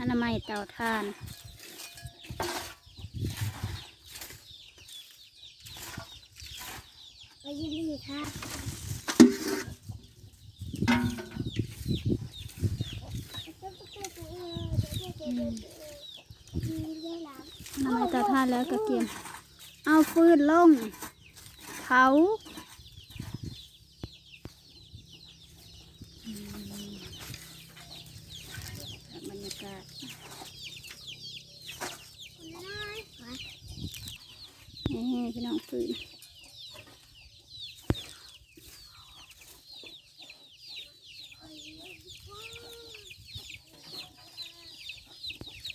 ອະນາໄມເຕົາຖ່ານ. ໄປຢູ່ນີ້ຄ່ະ ອືມ ອະນາໄມເຕົາຖ່ານແລ້ວກໍກຽມເອົາຟືນລົງເຜົາ. ອືມ ບັນຍາກາດ ນີ້ພີ່ນ້ອງ ຟືນ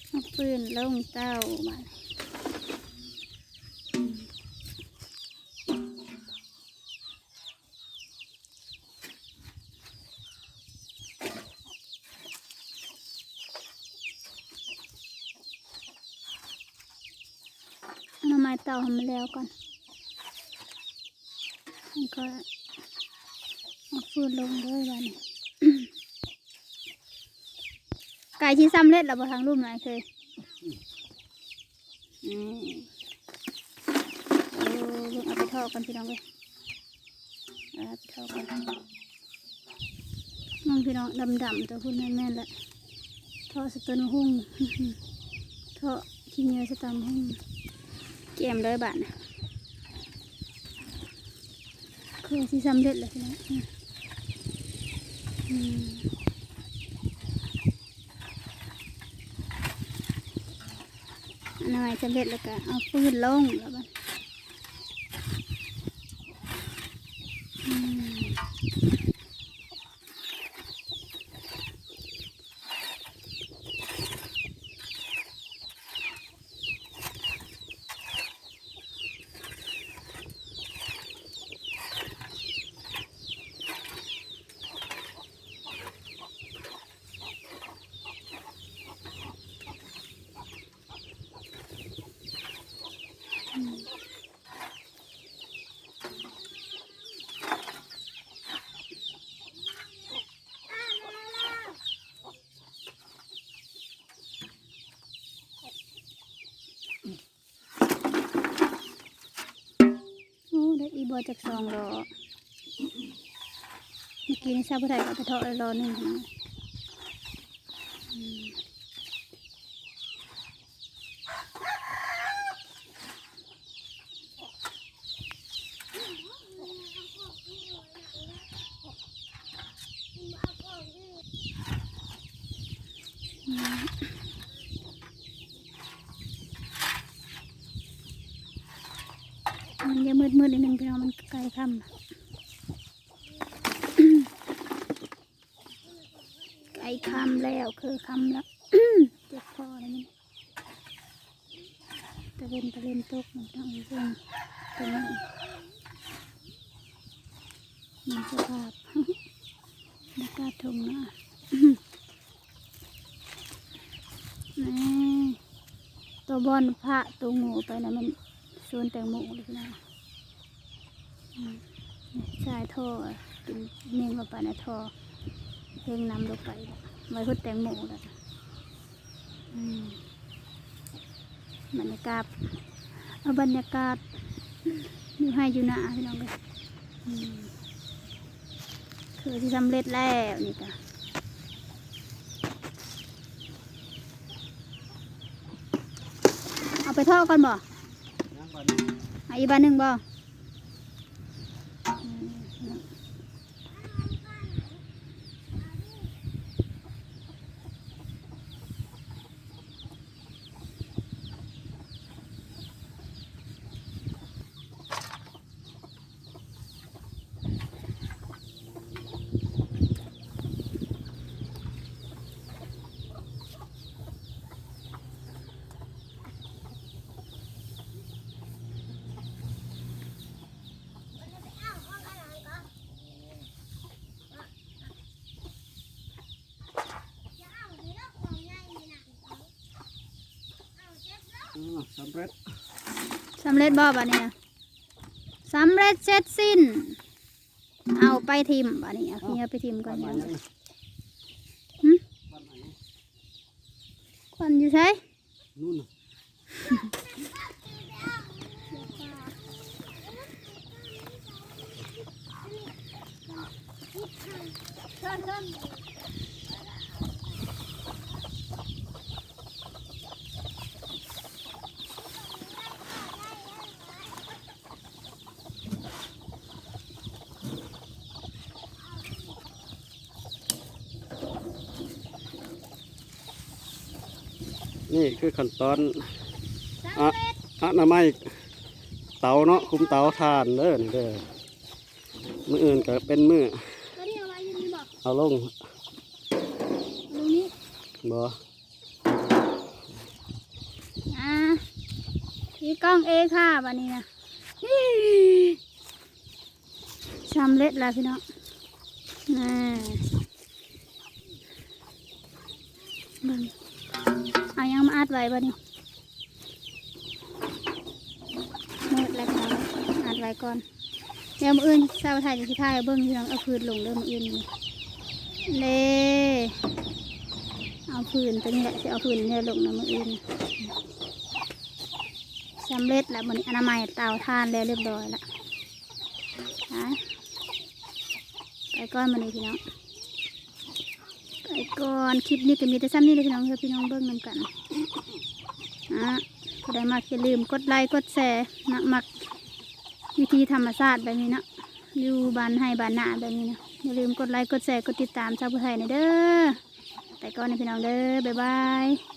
ເອົາຟືນລົງເຕົາບາດນີ້. ເອົາໜໍ່ໄມ້ເຕົາໃຫ້ມັນແລ້ວກ່ອນ ແລ້ວກໍເອົາຟືນລົງເລີຍບາດນີ້. ໃກ້ຊິສຳເລັດແລ້ວບໍ່ ທາງລຸ່ມນະ ອ້າຍເຄີຍ? ອືມ ເອີ ເບິ່ງ ເອົາໄປເທາະກ່ອນພີ່ນ້ອງເອີຍ ເອົາໄປເທາະກ່ອນ. ເບິ່ງພີ່ນ້ອງ ດຳໆ ຕົວພຸ້ນ ແມ່ນໆ ລະ ເທາະໃສ່ຕົ້ນໝາກຫຸ່ງ ເທາະຂີ້ເຫຍື້ອໃສ່ຕຳໝາກຫຸ່ງ ກຽມເລີຍບາດນີ້. ຄືຊິສຳເລັດແລ້ວພີ່ນ້ອງ ອືມ ອືມ ອັນນັ້ນສຳເລັດແລ້ວກໍເອົາຟືນລົງແລ້ວບັດ ອືມ. ໂອ້ ໄດ້ອີກບໍ່ຈັກສອງລໍ້ ເມື່ອກີ້ນີ້ຊາວຜູ້ໄທກໍເອົາໄປເທາະແລ້ວລໍ້ໜຶ່ງນະ ອືມ. ມັນຈະມືດໆ ໜ້ອຍໜຶ່ງ ພີ່ນ້ອງ ມັນໃກ້ຄ່ຳ ໃກ້ຄ່ຳແລ້ວ ຄືຄ່ຳແລ້ວ ເຈັບຄໍແລ້ວນີ້ ຕາເວັນ ຕາເວັນຕົກ ມັນຕ້ອງເບິ່ງຕົງນີ້ ເບິ່ງສະພາບ ບັນຍາກາດທົ່ງນາ ນີ້ ຕົວບ່ອນພະຕົວງູໄປນະ ແມ່ນສວນແຕງໂມເລີຍນະ. ອືມ ສາຍທໍ່ ເປັນເມງວ່າປານໃນທໍ່ ເພງນຳລົງໄປ ໄວ້ຫົດແຕງໂມແລ້ວ. ອືມ ບັນຍາກາດ ເອົາບັນຍາກາດຢູ່ໄຮ່ຢູ່ນາພີ່ນ້ອງເອີຍ. ອືມ ຄືຊິສຳເລັດແລ້ວນີ້ກະ ເອົາໄປເທາະກ່ອນບໍ່? ຍັງບາດໜຶ່ງ ເອົາອີກບາດໜຶ່ງບໍ່? ອືມ. ອືມ ສຳເລັດ ສຳເລັດບໍ່ບາດນີ້ນະ? ສຳເລັດເສັດສິ້ນ ເອົາໄປຖິ້ມບາດນີ້ ເອົາ ເອົາ ເອົາໄປຖິ້ມກ່ອນ. ຫຶ? ບ້ານໃໝ່ຍັງ? ບ້ານໃໝ່ຍັງ? ບ່ອນຢູ່ໃສ? นู่นน่ะ ນີ້ຄືຂັ້ນຕອນ ສຳເລັດ ອະນາໄມເຕົາເນາະ ຄຸມເຕົາຖ່ານເດີນີ້ເດີ. ມື້ອື່ນກໍເປັນມື້ ຕົວນີ້ເອົາໄວ້ຢູ່ນີ້ບໍ່? ເອົາລົງ ລົງນີ້ ບໍ່ ອ່າ ທີ່ກ້ອງເອຄ່າບັດນີ້ນະ. ສຳເລັດແລ້ວພີ່ນ້ອງ ນາ ເບິ່ງ ເອົາຫຍັງມາອັດໄວ້ບັດນີ້? ມືດແລ້ວພີ່ນ້ອງ ອັດໄວ້ກ່ອນ ດຽວມື້ອື່ນສາວໄທຈະຊິຖ່າຍໃຫ້ເບິ່ງ ພີ່ນ້ອງ ເອົາຟືນລົງເດີມື້ອື່ນນີ້ ເດ້ ເອົາຟືນຕົວນີ້ແຫຼະ ຊິເອົາຟືນນີ້ລົງນະມື້ອື່ນ. ສຳເລັດແລ້ວ ມື້ນີ້ອະນາໄມເຕົາຖ່ານແລ້ວ ຮຽບຮ້ອຍລະ ໄປ ໄປກ່ອນມື້ນີ້ພີ່ນ້ອງ ໄປກ່ອນ. ຄລິບນີ້ກໍມີແຕ່ຊ່ຳນີ້ເດີພີ່ນ້ອງ ໃຫ້ພີ່ນ້ອງເບິ່ງນຳກັນ ອ່າ ຜູ້ໃດມັກຢ່າລືມກົດໄລກົດແຊ ມັກ ມັກວິຖີທຳມະຊາດແບບນີ້ເນາະ ຢູ່ບ້ານໄຮ່ບ້ານນາແບບນີ້ນະ ຢ່າລືມກົດໄລກົດແຊ ກົດຕິດຕາມຊາວຜູ້ໄທແດ່ເດີ. ໄປກ່ອນນະພີ່ນ້ອງເດີ ບາຍບາຍ.